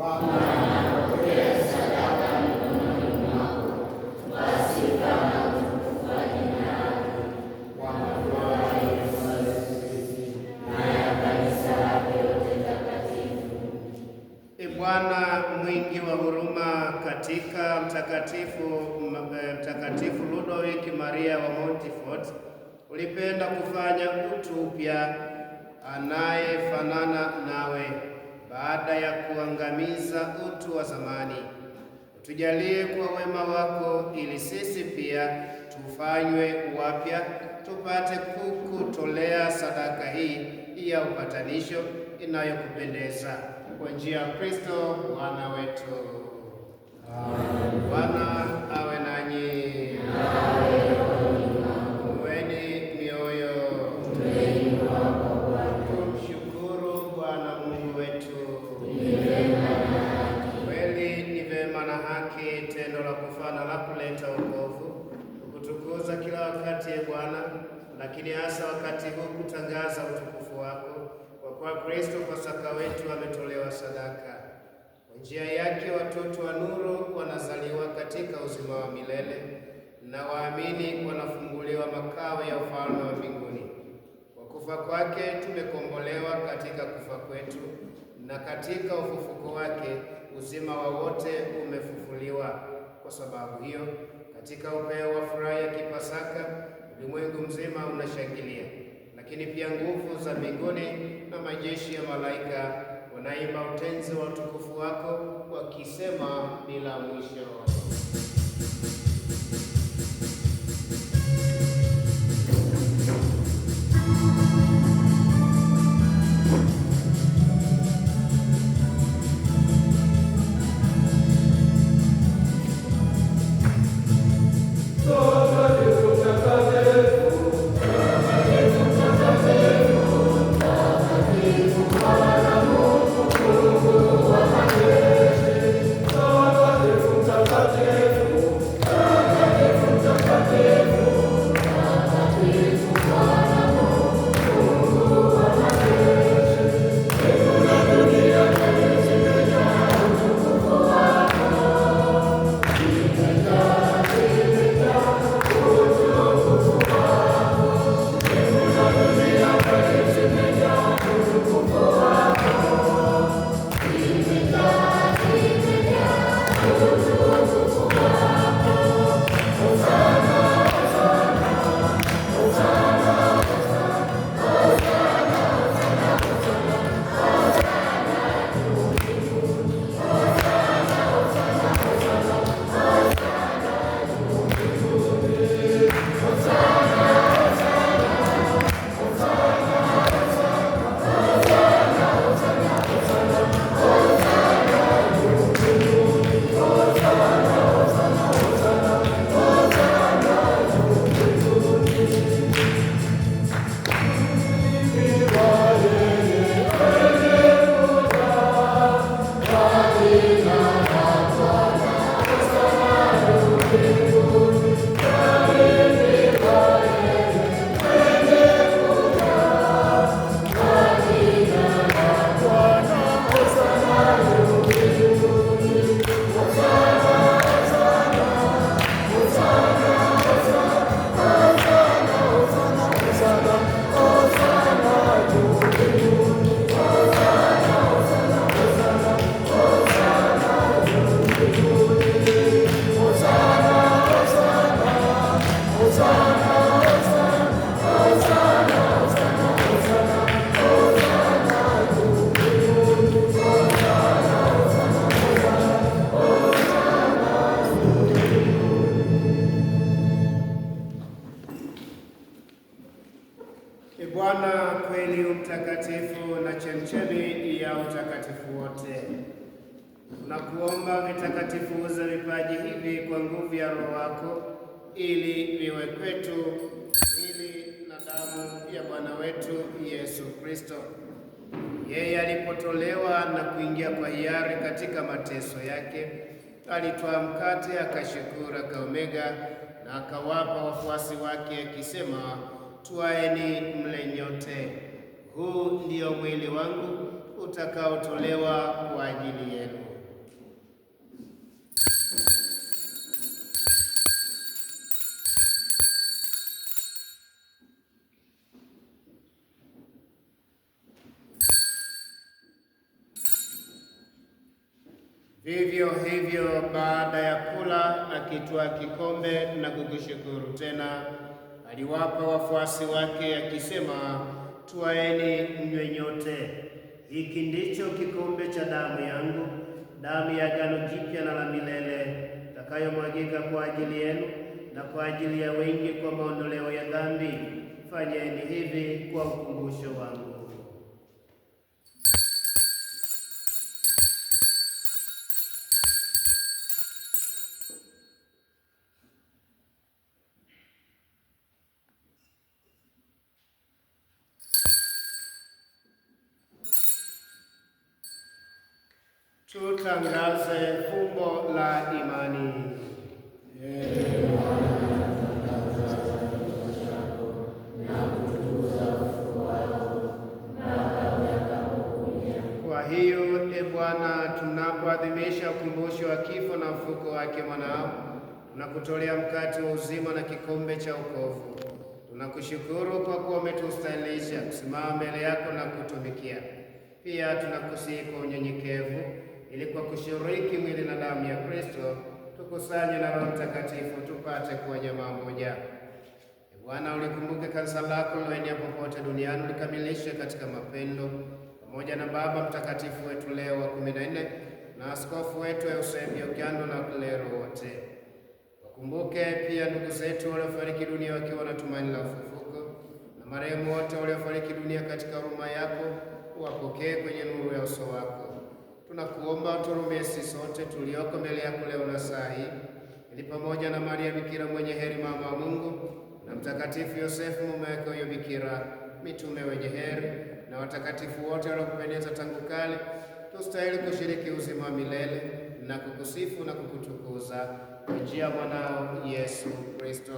Bwana, pokea sadaka mikononi mwako kwa sifa na utukufu wa jina lako, kwa furaha yetu na ya kanisa lake lote takatifu. E Bwana mwingi wa huruma, katika Mtakatifu Ludovic Maria wa Montfort ulipenda kufanya utu upya anayefanana nawe baada ya kuangamiza utu wa zamani. Utujalie kwa wema wako, ili sisi pia tufanywe wapya, tupate kukutolea sadaka hii ya upatanisho inayokupendeza kwa njia ya Kristo Bwana wetu. Amen. Bwana awe nanyi. Inueni mioyo. Tumshukuru Bwana Mungu wetu. Kweli ni vema na haki, tendo la kufana la kuleta wokovu, kukutukuza kila wakati, e Bwana, lakini hasa wakati huu kutangaza utukufu wako, kwa kuwa Kristo Pasaka wetu ametolewa sadaka. Kwa njia yake watoto wa nuru wanazaliwa katika uzima wa milele, na waamini wanafunguliwa makao ya ufalme wa mbinguni. Kwa kufa kwake tumekombolewa katika kufa kwetu, na katika ufufuko wake uzima wa wote umefufuliwa. Kwa sababu hiyo, katika upeo wa furaha ya Kipasaka, ulimwengu mzima unashangilia, lakini pia nguvu za mbinguni na majeshi ya malaika wanaimba utenzi wa utukufu wako, wakisema bila mwisho. E Bwana, kweli mtakatifu na chemchemi ya utakatifu wote, tunakuomba vitakatifuze vipaji hivi kwa nguvu ya Roho wako, ili viwe kwetu mwili na damu ya Bwana wetu Yesu Kristo. Yeye alipotolewa na kuingia kwa hiari katika mateso yake, alitwaa mkate, akashukuru, akaumega na akawapa wafuasi wake akisema, twaeni mle nyote, huu ndio mwili wangu utakaotolewa kwa ajili yenu. Vivyo hivyo baada ya kula, akitwaa kikombe na kukushukuru tena, aliwapa wafuasi wake akisema, twaeni mnywe nyote, hiki ndicho kikombe cha damu yangu, damu ya agano jipya na la milele, itakayomwagika kwa ajili yenu na kwa ajili ya wengi kwa maondoleo ya dhambi. Fanyeni hivi kwa ukumbusho wangu. Tutangaze fumbo la imani. Kwa hiyo, e Bwana, tunapoadhimisha ukumbusho wa kifo na ufufuko wake mwanao, tunakutolea mkate wa uzima na kikombe cha wokovu. Tunakushukuru kwa kuwa umetustahilisha kusimama mbele yako na kutumikia. Pia tunakusihi kwa unyenyekevu, ili kwa kushiriki mwili na damu ya Kristo tukusanye na Roho Mtakatifu tupate kuwa jamaa moja. E Bwana, ulikumbuke kanisa lako liloenea popote duniani, ulikamilishe katika mapendo, pamoja na Baba Mtakatifu wetu Leo wa 14 na askofu wetu Eusebio Kyando na klero wote. Wakumbuke pia ndugu zetu waliofariki dunia wakiwa na tumaini la ufufuko, na marehemu wote waliofariki dunia katika huruma yako, uwapokee kwenye nuru ya uso wako. Tunakuomba uturumie sisi sote tulioko mbele yako leo na saa hii, ili pamoja na Maria Bikira mwenye heri, mama wa Mungu, na Mtakatifu Yosefu mume wake huyo Bikira, mitume wenye heri na watakatifu wote waliokupendeza tangu kale, tustahili kushiriki uzima wa milele na kukusifu na kukutukuza kwa njia ya mwanao Yesu Kristo.